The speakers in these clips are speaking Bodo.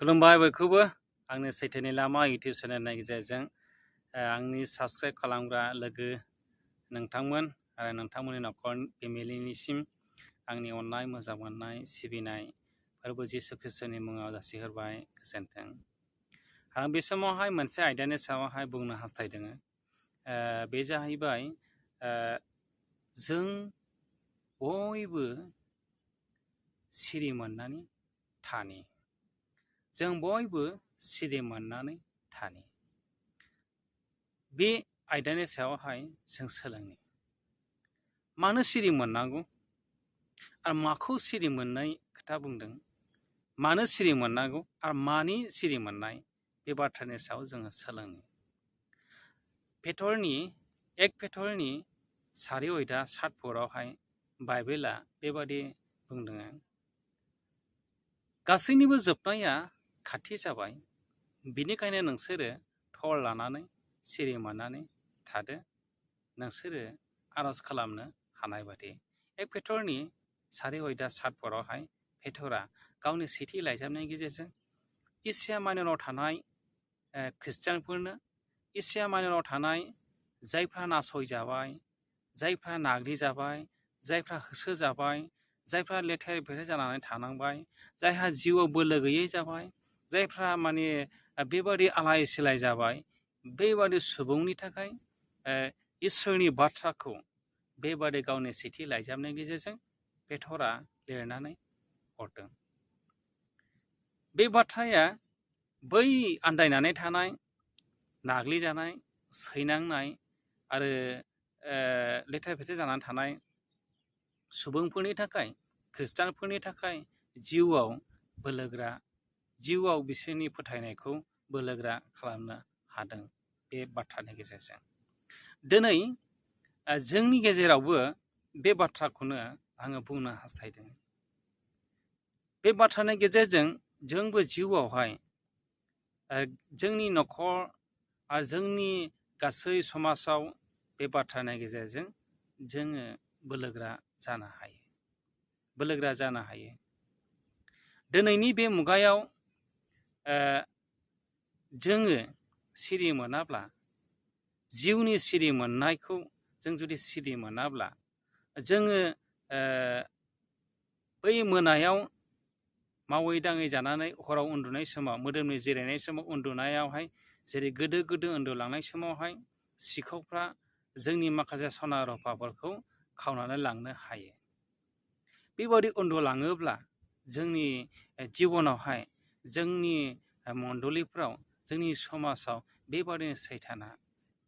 खुलुमबाय बयखौबो आंनि सैथोनि लामा इउटिउब चेनेलनि गेजेरजों आंनि साबस्क्राइब खालामग्रा लोगो नोंथांमोन आरो नोंथांमोननि न'खर फेमिलिनिसिम आंनि अननाय मोजां मोननाय सिबिनाय फोरबो जिसु ख्रिस्टनि मुङाव जासिहरबाय गोजोन्थों। आं बे समावहाय मोनसे आयदानि सायावहाय बुंनो हास्थायदों। बे जाहैबाय जों बयबो सिरि मोननानै थानि। जों बयबो सिरि मोननानै थानि। बे आयदानि सायावहाय जों सोलोंनि। मानो सिरि मोननांगौ आरो माखौ सिरि मोननाय खोथा बुंदों, मानो सिरि मोननांगौ आरो मानि सिरि मोननाय, बे बाथ्रानि सायाव जोङो सोलोंनि। एक पेटरनि 4:7 बाइबेला बेबादि बुंदों, गासैनिबो जोबनाया खाथि जाबाय, बिनिखायनो नोंसोरो थल लानानै सिरि मोननानै थादो, नोंसोरो आरज खालामनो हानाय बादि। एक पेटरनि 4:7 पेटरा गावनि सेथि लाइजामनि गेजेरजों एसिया माइनराव थानाय ख्रिस्टियानफोरनो, एसिया माइनराव थानाय जायफ्रा नासयजाबाय, जायफ्रा नाग्लिजाबाय, जायफ्रा होसोजाबाय, जायफ्रा लेथेर फेथेर जानानै थानांबाय, जायहा जिउआव बोलो गैयै जाबाय, जायफ्रा बेबादि आलाय सिलाय जाबाय, बेबादि सुबुंनि थाखाय इसोरनि बाथ्राखौ बेबादि गावनि सेथि लाइजामनि गेजेरजों पेटरा लिरनानै हरदों। बे बाथ्राया बै आन्दायनानै थानाय, नाग्लिजानाय, सैनांनाय आरो लेथेर फेथेर जानानै थानाय सुबुंफोरनि थाखाय, ख्रिस्टानफोरनि थाखाय जिउआव बोलोग्रा, जिउआव बिसोरनि फोथायनायखौ बोलोग्रा खालामनो हादों बे बाथ्रानि गेजेरजों। दिनै जोंनि गेजेरावबो बे बाथ्राखौनो आङो बुंनो हास्थायदों। बे बाथ्रानि गेजेरजों जोंबो जिउआवहाय जोंनि न'खर आरो जोंनि गासै समाजाव बे बाथ्रानि गेजेरजों जोङो बोलोग्रा जानो हायो, बोलोग्रा जानो हायो। दिनैनि बे मुगायाव जोङो सिरि मोनाब्ला, जिउनि सिरि मोननायखौ जों जुदि सिरि मोनाब्ला, जोङो बै मोनायाव मावै दाङै जानानै हराव उन्दुनाय समाव, मोदोमनि जिरायनाय समाव उन्दुनायावहाय जेरै गोदो गोदो उन्दुलांनाय समावहाय सिखावफ्रा जोंनि माखासे सना रुफाफोरखौ खावनानै लांनो हायो। बेबादि उन्दुलाङोब्ला जोंनि जिबनावहाय, जोंनि मण्डलिफ्राव, जोंनि समाजाव बेबादिनो सैताना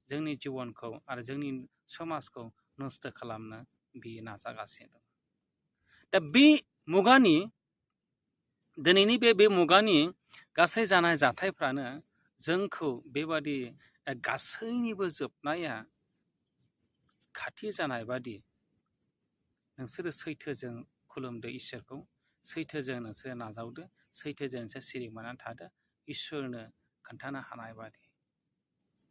जोंनि जिबनखौ आरो जोंनि समाजखौ नस्थ' खालामनो बियो नाजागासिनो दं। दा बे मुगानि, दिनैनि बे मुगानि गासै जानाय जाथायफ्रानो जोंखौ बेबादि गासैनिबो जोबनाया खाथि जानाय बादि, नोंसोरो सैथोजों खुलुमदो इसोरखौ, सैथोजों नोंसोरो नाजावदो, सैथोजों नोंसोर सिरि मोननानै थादो, इसोरनो खोन्थानो हानाय बादि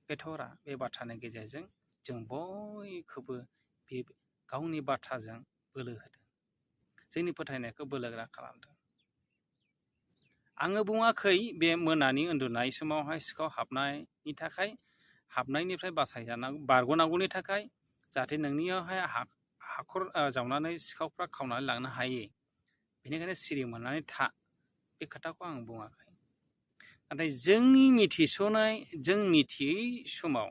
पेटरा बे बाथ्रानि गेजेरजों जों बयखौबो बे गावनि बाथ्राजों बोलो होदों, जोंनि फोथायनायखौ बोलोग्रा खालामदों। आङो बुङाखै बे मोनानि उन्दुनाय समावहाय सिखाव हाबनायनि थाखाय, हाबनायनिफ्राय बारग'नांगौनि थाखाय, जाहाथे नोंनियावहाय हाखर जावनानै सिखावफ्रा खावनानै लांनो हायो, बेनिखायनो सिरि मोननानै था, बे खोथाखौ आं बुङाखै। नाथाय जोंनि मिथिस'नाय, जों मिथियै समाव,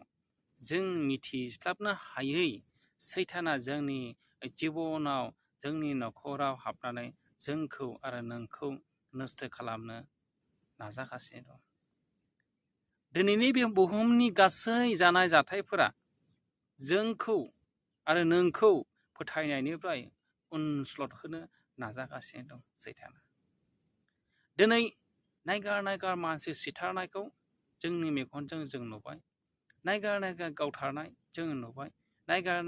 जों मिथिस्लाबनो हायै सैताना जोंनि जिबनाव, जोंनि न'खराव हाबनानै जोंखौ आरो नोंखौ नस्थ' खालामनो नाजागासिनो दं। दिनैनि बे बुहुमनि गासै जानाय जाथायफोरा जोंखौ आरो नोंखौ फोथायनायनिफ्राय उनस्लद होनो नाजागासिनो दं सैताना। दिनै नायगार मानसि सिथारनायखौ जोंनि मेगनजों जों नुबाय, नायगार गावथारनाय जों नुबाय, नायगार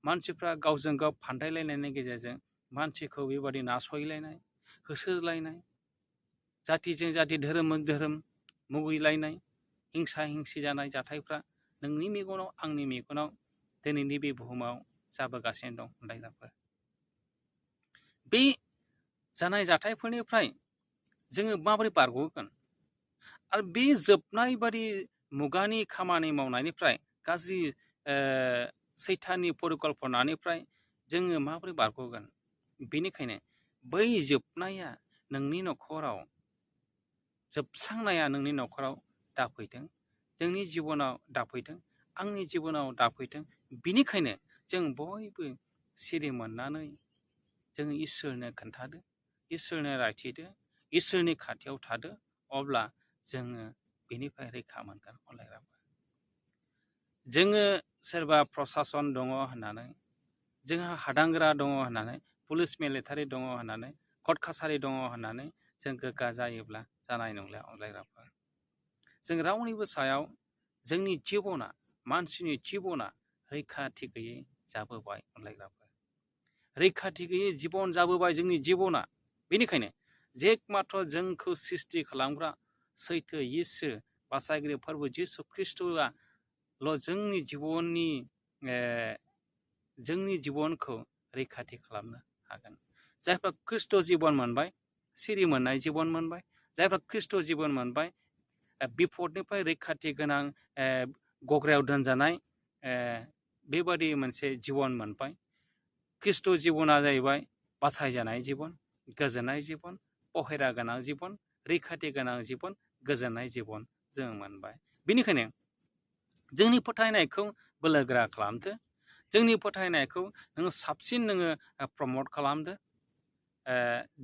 मानसिफ्रा गावजों गाव फान्दायलायनायनि गेजेरजों मानसिखौ बेबादि नासयलायनाय, होसोलायनाय, जातिजों जाति, धोरोमजों धोरोम मुगैलायनाय, हिंसा हिंसि जानाय जाथायफ्रा नोंनि मेगनाव, आंनि मेगनाव दिनैनि बे बुहुमाव जाबोगासिनो दं। अनलायग्राफोर, बे जानाय जाथायफोरनिफ्राय जोङो माबोरै बारग'गोन? आरो बे जोबनाय बादि मुगानि खामानि मावनायनिफ्राय गाज्रि सैताननि परिकल्पनानिफ्राय जोङो माबोरै बारग'गोन? बेनिखायनो बै जोबनाया नोंनि न'खराव, जोबस्रांनाया नोंनि न'खराव दाफैथों, नोंनि जिबनाव दाफैथों, आंनि जिबनाव दाफैथों। बिनिखायनो जों बयबो सिरि मोननानै जोङो इसोरनो खोन्थादो, इसोरनो रायथिदो, इसोरनि खाथियाव थादो। अब्ला जोङो बेनिफ्राय रैखा मोनगोन। अनलायग्राफोर, जोङो सोरबा प्रसासन दङ होननानै, जोंहा हादांग्रा दङ होननानै, पुलिस मिलिटारि दङ होननानै, कर्ट कासारि दङ होननानै जों गोग्गा जायोब्ला जानाय नंला। अनलायग्राफोर, जों रावनिबो सायाव जोंनि जिबना, मानसिनि जिबना रैखाथि गैयै जाबोबाय। अनलायग्राफोर, रैखाथि गैयै जिबन जाबोबाय जोंनि जिबना। बेनिखायनो जे माथ्र जोंखौ सृष्टि खालामग्रा सैथो इसोर बासायगिरि फोरबो जिसु ख्रिस्ट'आ जोंनि जिबनखौ रैखाथि खालामनो हागोन। जायफ्रा ख्रिस्ट' जिबन मोनबाय, सिरि मोननाय जिबन मोनबाय, जायफ्रा ख्रिस्ट' जिबन मोनबाय, बिपदनिफ्राय रैखाथि गोनां गग्रायाव दोनजानाय बेबादि मोनसे जिबन मोनबाय। ख्रिस्ट' जिबना जाहैबाय बासायजानाय जिबन, गोजोननाय जिबन, पहेरा गोनां जिबन, रैखाथि गोनां जिबन, गोजोननाय जिबन जों मोनबाय। बेनिखायनो जोंनि फोथायनायखौ बोलोगोरा खालामदो, जोंनि फोथायनायखौ नोङो साबसिन नोङो प्रमट खालामदो।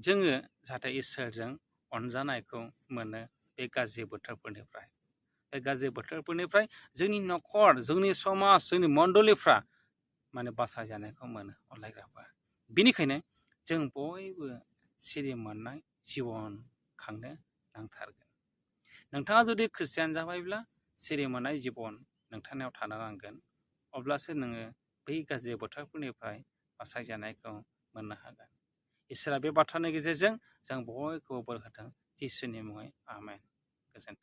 जोङो जाहाथे इसोरजों अनजानायखौ मोनो बे गाज्रि बोथोरफोरनिफ्राय। बे गाज्रि बोथोरफोरनिफ्राय जोंनि न'खर, जोंनि समाज, जोंनि मण्डलिफ्रा माने बासायजानायखौ मोनो। अनलायग्राफ्रा, बेनिखायनो जों बयबो सिरि मोननाय जिबन खांनो नांथारगोन। नोंथाङा जुदि ख्रिस्टियान जाबायब्ला सिरि मोननाय जिबन नोंथांनियाव थानो नांगोन। अब्लासो नोङो बै गाज्रि बोथोरफोरनिफ्राय बासायजानायखौ मोननो हागोन। इसोरा बे बाथ्रानि गेजेरजों जों बयखौबो बोर होथों। जिसुनि मुङै आमेन। गोजोन्थों।